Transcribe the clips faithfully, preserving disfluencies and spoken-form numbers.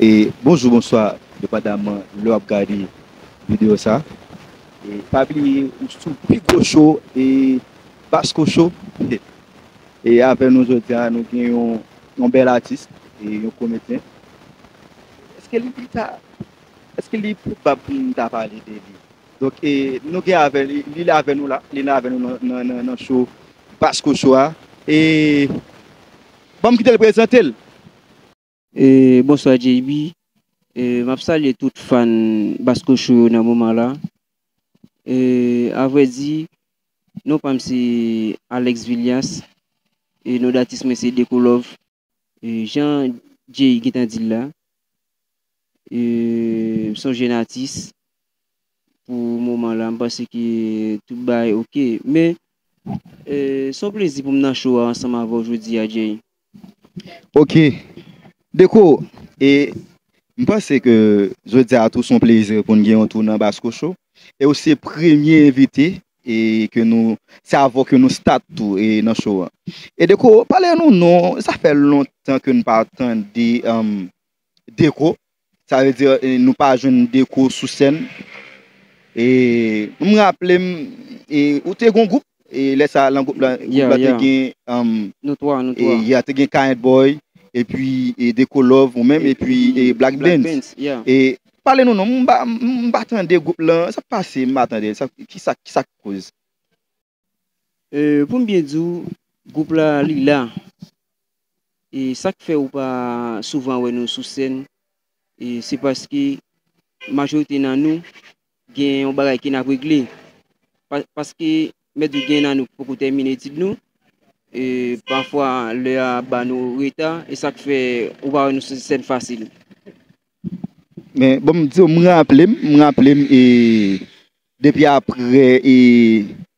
E bonjou, bonswa, depandaman lè w ap gade videyo sa. E pa bliye, ou sou pi gwo show, e Basco Show. E avè nou jodi a, nou gen yon, yon bèl atis, e yon komedyen. Èske li, li ta, èske li pwobab pou nou ta pale de li? Donk, e, nou gen avè li, li la avè nou la, li la avè nou nan, nan, nan, nan show, Basco Show a. E, ban m kite l prezante l. E, bonswa J B. E, m ap salye tout fan Basco Show yo nan moman la. E, avrèdi, non pa m se Alex Villias. E, non datis mwen se Deco Love. E, jan Jay gentan di l la, e, m se yon jèn atis. Pou moman la, m panse ke tout bagay oke. Men, e, se yon plezi pou m nan show a ansanm avè w jodi a, Jay. Oke. Deco, e, m panse ke jodi a tou se yon plezi pou n gen yon tou nan Basco Show. E ou se premye envite e ke nou, se avè w ke nou start tou e nan show a. E Deco, pale nou non, sa fè lontan ke n pa tande, um, Deco. Sa vle di, e, nou pa jwenn Deco sou sèn. E m raple m, e, ou te gon gwoup, e lè sa nan gwoup la, gwoup la te gen, um, Nou twa, nou twa. Ya, te gen Kayen Boy, epi, e, Deco Love, ou menm, epi, e, Black Benz. Yeah. E pale nou non, m pa, m pa tande gwoup lan, sa k pase, m pa tande, sa, kisa, kisa k koz? E, pou m byen di w, gwoup la, li la. E sa k fè ou pa souvan wè nou sou sèn, e se paske majorite nan nou gen yon bagay ke n ap regle. Pa, paske, mèt di w, gen nan nou ki poko tèmine etid nou, e pafwa lè a ba nou reta, e sa k fè ou pa wè nou sou sèn fasil. Men, bon, m di w, m raple m, m raple m, e depi aprè, e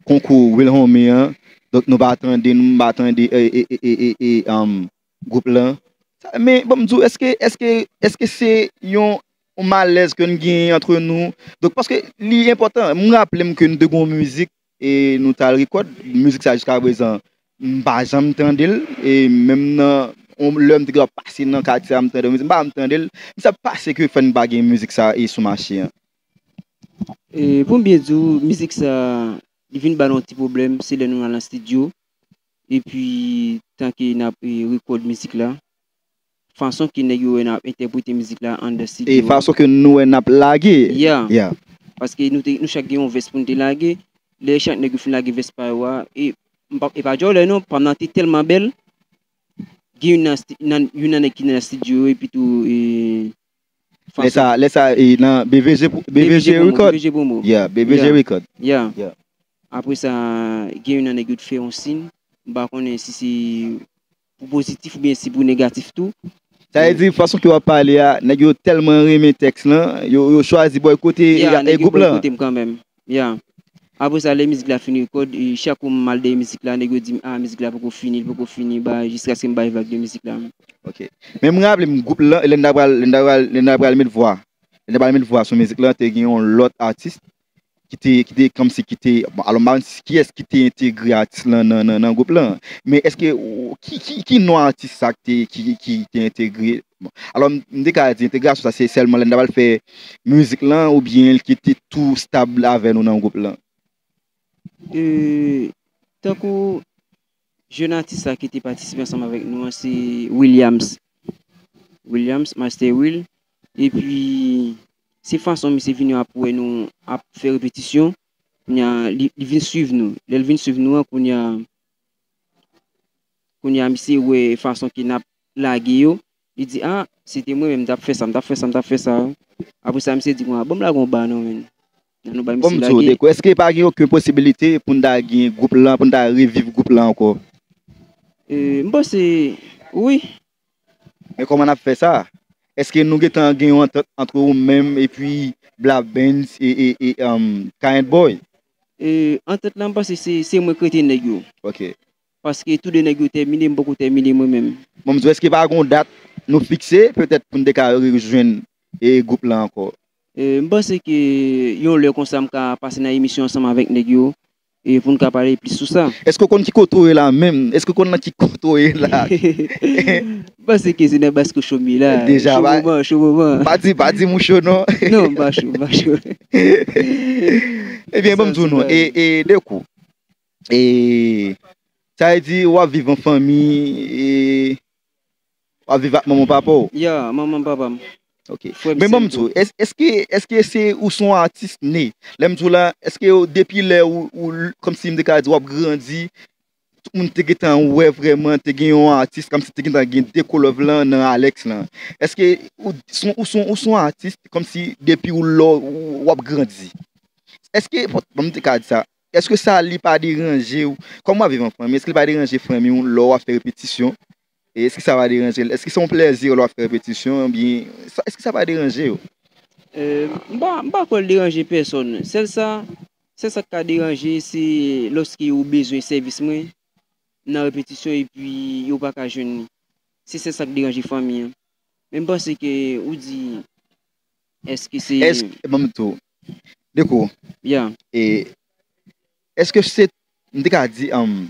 konkou Wilhomie an, donk nou pa tande, nou pa tande, e, e, e, e, e, e, um, gwoup lan. Sa, men, bon, m di w, èske, èske, èske se yon, yon malèz ke n genyen antre nou? Donk, paske li enpòtan, m raple m ke nou te gon mizik, e nou t al rekòd. Mizik sa jiska prezan, m pa janm tande l. E menm nan, on, lè m te gen pase nan katye a, m tande mizik, m pa janm tande l. M sa pase ke fè n pa gen mizik sa e sou mache an. E pou m byen di w, mizik sa, li vin ba nou yon ti pwoblèm, se lè nou al nan estidyo. Epi, tan ke n ap, e, rekòd mizik la, fason ke nèg yo wè n ap entèprete mizik la anndan estidyo. E fason ke nou wè n ap lage. Yeah. Paske nou te, nou chak gen yon vès pou n te lage. Lè chak nèg yo fin lage vès pa yo a, e, m pa, e pa djòlè non, pa m nan te tèlman bèl. Gen youn nan sti-, nan, youn nan nèg ki nan estidyo, epi tou, e, Lè sa, lè sa, e, nan B V G, B V G Record. B V G Promo. Yeah, B V G Record. Yeah. Apre sa, gen youn nan nèg yo te fè yon siy. M pa konnen si se pou pozitif oubyen si pou negatif tou. Sa vle di, fason ke w ap pale a, nèg yo tèlman renmen tèks lan, yo, yo chwazi bòykote, e, gwoup lan. Boykote m kanmenm. Yeah. Apre sa, lè mizik la fin rekòd, e, chak kou m al dèyè mizik la, nèg yo di m, ah, mizik la poko fini, li poko fini, ba, jiskaske m bay vag de mizik la. Ok. Men m raple m gwoup lan, lè n ta pral, lè n ta pral, lè n ta pral met vwa. Lè n ta pral met vwa sou mizik lan, te gen yon lòt atis ki te, ki te kòmsi ki te, bon, alò m pa konn si kiyès ki te entegre atis lan nan, nan, nan gwoup lan. Men èske, ou, ki, ki, ki non atis sa ki te, ki, ki te entegre? Bon, alò m, m te ka di entegrasyon sa se sèlman lè n ta pral fè mizik lan oubyen l ki te tou stab avè nou nan gwoup lan? E, tankou jèn atis sa ki te patisipe ansanm avèk nou an, se Williams. Williams, Master Will. Epi, se fason misye vini ap wè nou ap fè repetisyon. Kounye a, li, li vin swiv nou. Lè l vin swiv nou an, kounye a, kounye a, misye wè fason ke n ap lage yo. Li di, ah, si te mwen menm, m t ap fè sa, m t ap fè sa, m t ap fè sa. Apre sa, misye di, bon, ban m lage yon ba non, menn. Nan nou bay misye lage. Bon, m di w, Deco, èske pa gen okenn posibilite pou n ta gen gwoup lan, pou n ta reviv gwoup lan ankò? E, m panse, wi. Men kòman n ap fè sa? Èske nou gentan gen yon antant antre ou menm epi Black Benz e, e, e, um, Kayen Boy? E, antant lan, m panse se, se mwen k rete nèg yo. Ok. Paske tou de nèg yo tèmine, m poko tèmine mwen menm. Bon, m di w, èske pa gon dat nou fikse, petèt pou n te ka rejwenn, e, gwoup lan ankò? E, m panse ke yon lè konsa m ka pase nan emisyon ansanm avèk nèg yo. e pou n ka pale plis sou sa. Èske w konn ki kote w ye la menm? Èske w konn nan ki kote w ye la? M panse ke se nan bas kochon m ye la. Deja, cho moman, cho moman. Pa di, pa di moucho non. Non, m pa cho, m pa cho. Ebyen, ban m di w non. E, e, de kou. E, sa vle di, w ap viv an fanmi, e, w ap viv ak manman papa w? Ya, manman papa m. Ok. Frè m, men ban m di w, èske, èske se ou se yon atis ne? Lè m di w la, èske depi lè ou, ou, kòmsi m te ka di w ap grandi, tout moun te gentan wè vrèman, te gen yon atis, kòmsi te gentan gen Dekolove lan nan Alex lan. Èske ou, ou se yon, ou se yon atis kòmsi depi ou lè w ap grandi? Èske, bon, m te ka di sa, èske sa li pa deranje w? Kòm w ap viv an fanmi, èske li pa deranje fanmi w lè w ap fè repetisyon? E èske sa pa deranje l? Èske se yon plèzi lè w ap fè repetisyon? Oubyen, sa, èske sa pa deranje w? E, m pa, m pa kwè l deranje pèsòn. Sèl sa, sèl sa k ka deranje, se lòske yo bezwen sèvis mwen nan repetisyon epi yo pa ka jwenn li. Se sèl sa k deranje fanmi an. Men m panse ke ou di, èske se Èske, ban m tou. Dekou. Ya. E, èske se, m te ka di, um,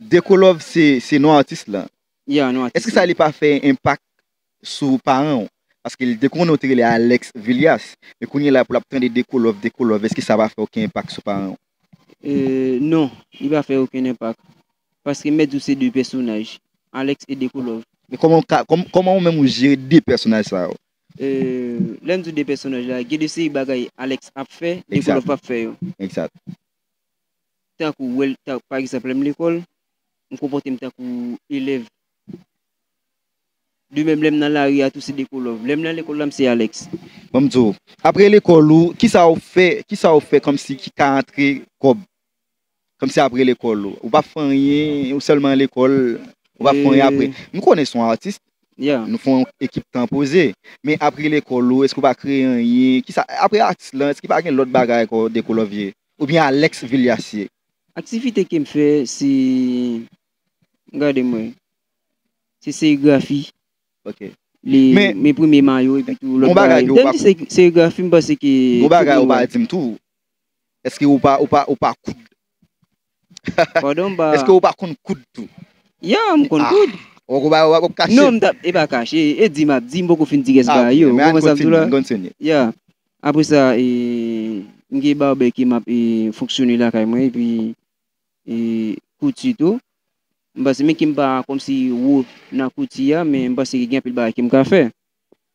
Dekolove se, se non atis lan? Ya, non atis lan. Èske sa li pa fè enpak sou paran w? Paske li te konnen w te rele Alex Vilias. Men kounye la pou l ap tande Dekolove, Dekolove, èske sa pa fè okenn enpak sou paran w? E, non, li pa fè okenn enpak. Paske m mèt di w se de pèsonaj, Alex e Dekolove. Men kòman w ka, kòm, kòman ou menm ou jere de pèsonaj sa yo? E, lè m di w de pèsonaj la, gen de seri bagay Alex ap fè, Dekolove p ap fè yo. Egzat. Tankou, wè l, ta, pa egzanp, lè m lekòl, m konpòte m tankou elèv. De menm, lè m nan lari a tou, se Dekolove. Lè m nan lekòl la, m se Alex. Ban m di w, apre lekòl ou, kisa w fè, kisa w fè kòmsi ki ka antre kòb? Kòmsi apre lekòl ou, ou p ap fè anyen, ou sèlman lekòl, ou p ap fè anyen apre. E, m konnen se yon atis, ya, nou fè yon ekip Tan Poze, men apre lekòl ou, èske ou pa kreye anyen? Kisa, apre atis lan, èske pa gen lòt bagay ankò Dekolove ye? Oubyen Alex Vilias ye? Aktivite ke m fè, se, gade m wè, se serigrafi. Ok. Li, men, men premye mayo epi tou lòt bagay. Lè m di se, serigrafi, m panse ke tout moun wè. Gon bagay ou pa di m tou. Èske ou pa, ou pa, ou pa koud? Padon, m pa. Èske ou pa konn koud tou? Ya, m konn koud. Ah, ou pa, ou pa kache? Non, m t ap, e pa kache, e di m ap di, m poko fin di rès bagay yo. Ou konprann sa m di w la? Ya. Apre sa, e, m gen barbè ke m ap, e, fonksyone lakay mwen, epi e, kouti tou. M panse, men ke m pa kòmsi wo nan kouti a, men m panse ke gen anpil bagay ke m ka fè.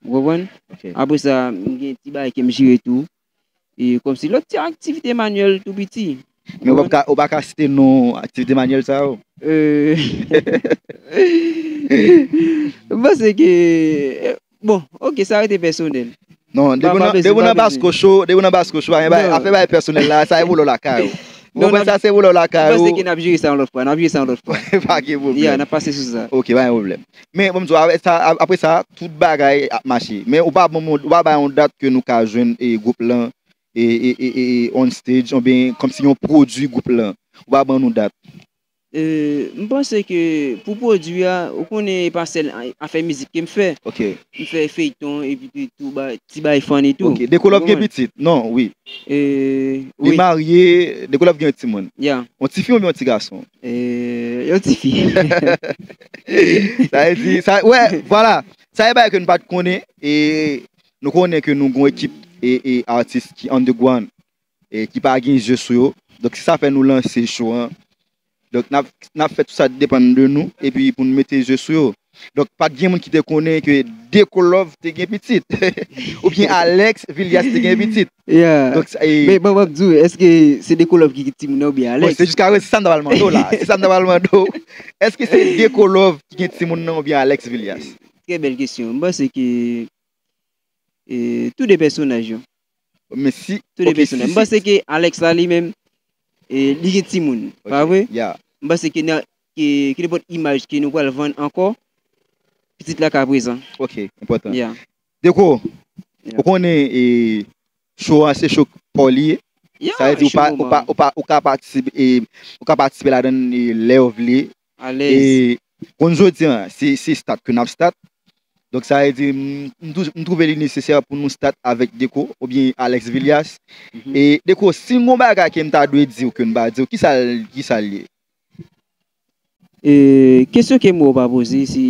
Ou konprann? Ok. Apre sa, m gen ti bagay ke m jere tou. E kòmsi lòt ti aktivite manyèl tou piti. Men ou pa ka, ou pa ka site non aktivite manyèl sa yo? E, m panse ke, e, bon, ok, sa rete pèsonèl. Non, depi w nan, depi w nan bas kocho, depi w nan bas kocho, afè bagay pèsonèl la, sa e pou lè w lakay ou. Ou konprann sa, se pou lè w lakay ou. M panse ke n ap jere sa yon lòt fwa, n ap jere sa yon lòt fwa. Pa gen pwoblèm. Ya, n ap pase sou sa. Ok, pa gen pwoblèm. Men, bon, m di w, apre sa, ap-, apre sa, tout bagay ap mache. Men ou pa ban m, ou pa bay yon dat ke nou ka jwenn, e, gwoup lan, e, e, e, e, e, on stage, oubyen kòmsi yon pwodui gwoup lan. Ou pa ban nou dat. E, m panse ke pou pwodui a, ou konnen e pa sèl a-, afè mizik ke m fè. Ok. M fè feyton epi tou, tou ba-, ti bay fann e tou. Ok. Dekolove gen pitit? Non, wi. E, wi. Li marye, Dekolove gen yon timoun. Ya. Yon tifi oubyen yon ti gason? E, yon tifi. Sa vle di, sa, wè, vwala. Sa e bagay ke nou pa t konnen, e nou konnen ke nou gon ekip e, e atis ki underground, e ki pa gen je sou yo. Donk, se sa fè nou lanse show an. Donk, n ap, n ap fè tout sa depann de nou, epi pou n mete je sou yo. Donk, pa t gen moun ki te konnen ke Dekolove te gen pitit. Oubyen Alex Vilias te gen pitit. Ya. Donk, sa, e, men, bon, m ap di w, èske se Dekolove ki gen timoun nan oubyen Alex? Bon, se jiska prezan, se sa m ta pral mande w la. Se sa m ta pral mande w. Èske se Dekolove ki gen timoun nan oubyen Alex Vilias? Trè bèl kesyon. M panse ke, e, tou de pèsonaj yo. Men si, tou de pèsonaj. M panse ke Alex la li menm, e, li gen timoun, pa vre? Ya. M panse ke nan, ke, ke nenpòt imaj ke nou pral vann ankò, pitit la ka prezan. Ok, enpòtan. Ya. Deko, ou konnen, e, show an se show pa w li ye. Ya, sa vle di ou pa, ou pa, ou pa, ou ka patisipe, e, ou ka patisipe ladan l, e, lè w vle. Alèz. E, konn jodi an, se, se start ke n ap start. Donk, sa vle di, m, m tou-, m twouve li nesesè pou nou start avèk Deco oubyen Alex Villias. Mhm. E Deco, si m gon bagay ke m ta dwe di w ke m pa di w, ki sa l, ki sa l ye? E, kesyon ke m wè w pa poze, se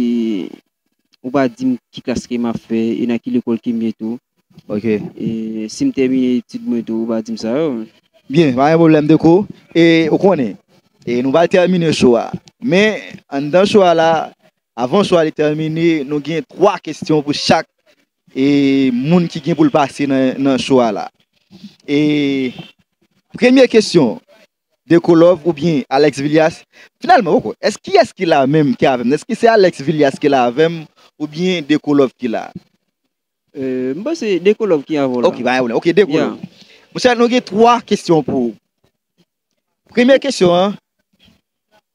ou pa di m ki klas ke m ap fè e nan ki lekòl ke m ye tou. Ok. E si m tèmine etid mwen tou, ou pa di m sa yo. Byen, pa gen pwoblèm, Deco. E ou konnen, e nou pral tèmine show a. Men, anndan show a la, avan show a li tèmine, nou gen twa kesyon pou chak, e, moun ki gen pou l pase nan, nan show a la. E premye kesyon, Deco Love oubyen Alex Villias? Finalman, poko. Èske, kiyès ki la menm ki avè m? Èske se Alex Villias ki la avè m oubyen Deco Love ki la? Euh, m panse Deco Love ki avè w la. Ok, pa gen pwoblèm. Ok, Deco Love. Monchè, nou gen twa kesyon pou ou. Premye kesyon an,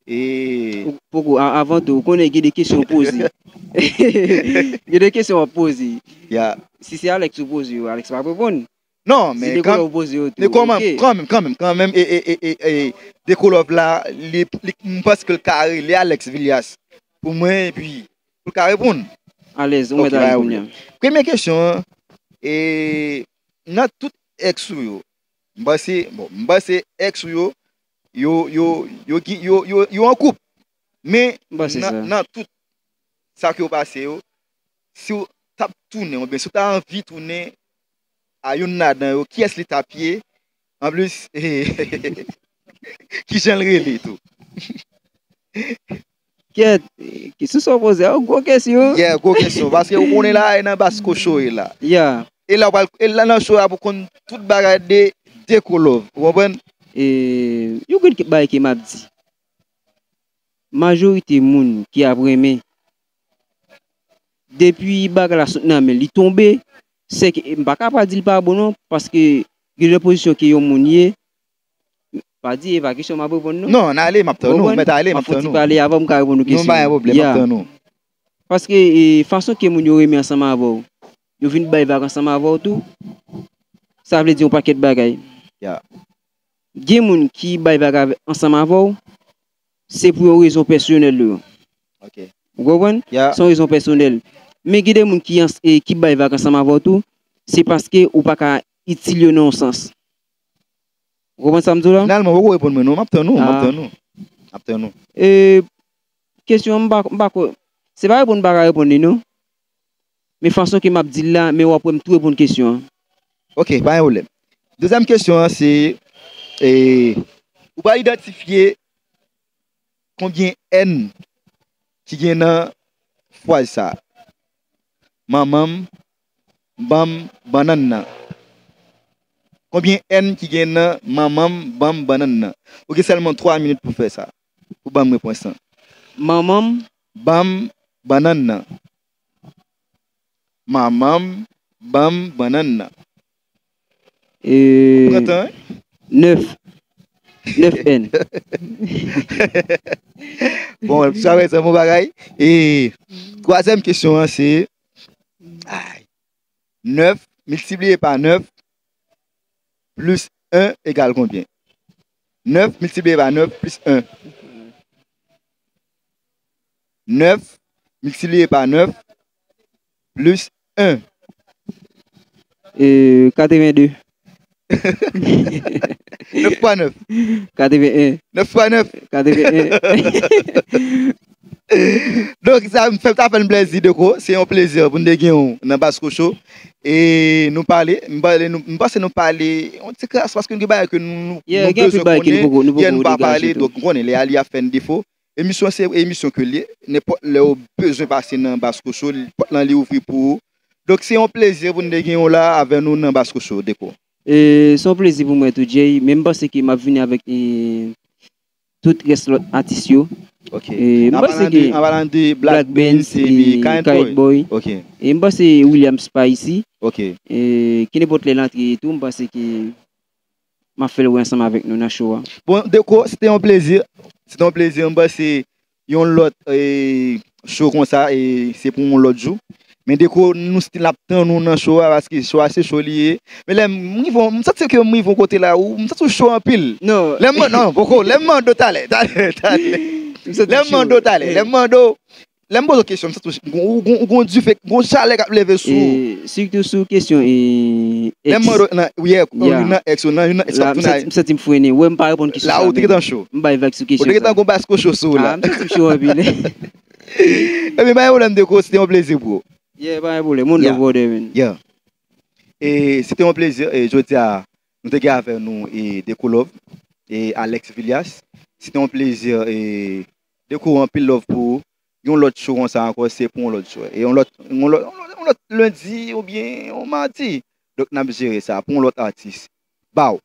e Ou- Poko, a- avan tou, ou konnen gen de kesyon poze. Gen de kesyon w ap poze. Ya. Si se Alex ou poze yo, Alex p ap reponn. Non, men Deco Love poze yo tou, men kanmenm, ok. Kanmenm, kanmenm, kanmenm, e, e, e, e, e, Deco Love la, li, li, m panse ke l ka rele Alex Villias pou mwen, epi pou l ka reponn. Alèz, ou mèt ale kounye a. Premye kesyon an, e, nan tout ex ou yo, m panse, bon, m panse ex ou yo, yo, yo, yo, yo, yo, yo an koup. Men, nan, nan tout sa ke yo pase yo, si w t ap tounen, oubyen si w ta anvi tounen a youn ladan yo, kiyès li t ap ye? Anplis, kijan l rele tou? Kèt, kesyon sa w poze a, gwo kesyon. Yeah, gwo kesyon. Paske ou konnen la, e nan Basko Show e la. Yeah. E la, w pral, e la nan show a pou konn tout bagay de Deco Love. Ou konprann? E, yon grenn bagay ke m ap di. Majorite moun ki ap renmen, depi bagay la sot nan men l, li tonbe, se ke, m pa ka pa di l pa bon non, paske gen de pozisyon ke yon moun ye, pa di e pa kesyon m ap reponn non. Non, ann ale, m ap tann ou, mèt ale, m ap tann ou. M ap fon ti pale avan m ka reponn ou kesyon. Non, pa gen pwoblèm, m ap tann ou. Paske, e, fason ke moun yo renmen ansanm avè w, yo vin bay vag ansanm avè w tou, sa vle di yon pakèt bagay. Yeah. Gen moun ki bay vag avè, ansanm avè w, se pou yon rezon pèsonèl yo. Ok. Ou konprann? Yeah. Se yon rezon pèsonèl. Men gen de moun ki ans-, e, ki bay vag ansanm avè w tou, se paske ou pa ka itil yo nan yon sans. Ou konprann sa m di w la? Finalman, ou poko reponn mwen non, m ap tann ou, m ap tann ou. M ap tann ou. E, kesyon an, m pa, m pa ko-, se pa reponn m pa ka reponn li non. Men fason ke m ap di l la, men w ap wè m tou reponn kesyon an. Ok, pa gen pwoblèm. Dezyèm kesyon an, se, e, ou pral idantifye konbyen N ki gen nan fraz sa? Manman m ban m bannann nan. Konbyen N ki gen nan manman m ban m bannann nan? Ou gen sèlman twa minit pou fè sa, pou ban m repons lan. Manman m ban m bannann nan. Manman m ban m bannann nan. E, pran tan, wi. Nèf. Nèf N. Bon, sa vle di yon bon bagay. E twazyèm kesyon an se, ay, nèf miltipliye pa nèf plis en egal konbyen? Nèf miltipliye pa nèf plis en. Nèf miltipliye pa nèf plis en. E, katrevende. Nèf fwa nèf. Katreven en. Nèf fwa nèf. Katreven en. Donk, sa fè, sa fè n plezi, Deco. Se yon plezi pou n te gen w nan Basko Show. E nou pale, m pale, nou, m panse nou pale yon ti kras, paske gen bagay ke nou, nou, yeah, nou bezwen konnen. Yeah, nou pa pale, donk, ou konnen, lè a li ap fè n defo. Emisyon se emisyon ke l ye. Nenpòt lè w bezwen pase nan Basko Show, pòt lan li ouvri pou ou. Donk, se yon plezi pou n te gen w la avè nou nan Basko Show, Deco. E, se yon plezi pou mwen tou, Jay. Men m panse ke m ap vini avèk, e, tout rès lòt atis yo. Ok. E, m panse ke an palan de Black Benz epi Kayent Boy. Ok. E m panse Williams pa isi. Ok. E, ke nenpòt lè l antre tou, m panse ke m ap fè l wè ansanm avèk nou nan show a. Bon, Deco, se te yon plezi. Se te yon plezi. M panse yon lòt, e, show konsa, e, se pou yon lòt jou. Men Deco, nou still ap tann ou nan show a, paske show a se show li ye. Men lè m rive, m santi ke m rive yon kote la, ou, m santi w cho anpil. Non. Lè m, non, poko, lè m mande w talè, talè, talè. Lè m mande w talè, lè m mande w, Lè m poze w kesyon, m santi w gon, gon, gon dife, gon chalè k ap leve sou ou. E, sitou sou kesyon e, Lè m ex. Mande w nan, yeah, Yeah. youn nan ex ou, nan youn nan ex k La, ap m tounen. santi, m santi m frennen. Wè, m pa reponn kesyon La sa, ou te men gentan cho. M bay vag sou Ou kesyon te sa. Gentan gon basko cho sou ou Ah, la. M santi m cho anpil. Ebyen, pa gen pwoblèm, Deco, se te yon plezi, bro. Yeah, pa gen pwoblèm. Moun Yeah. love, brother, man. Yeah. E se te yon plezi. E jodi a, nou te gen avè nou e Deco Love e Alex Villas. Se te yon plezi. E Deco, anpil love pou ou. Yon lòt show konsa ankò, se pou yon lòt show. E yon lòt, yon lòt, yon lòt, yon lòt lendi oubyen yon madi. Donk, n ap jere sa pou yon lòt atis. Bow.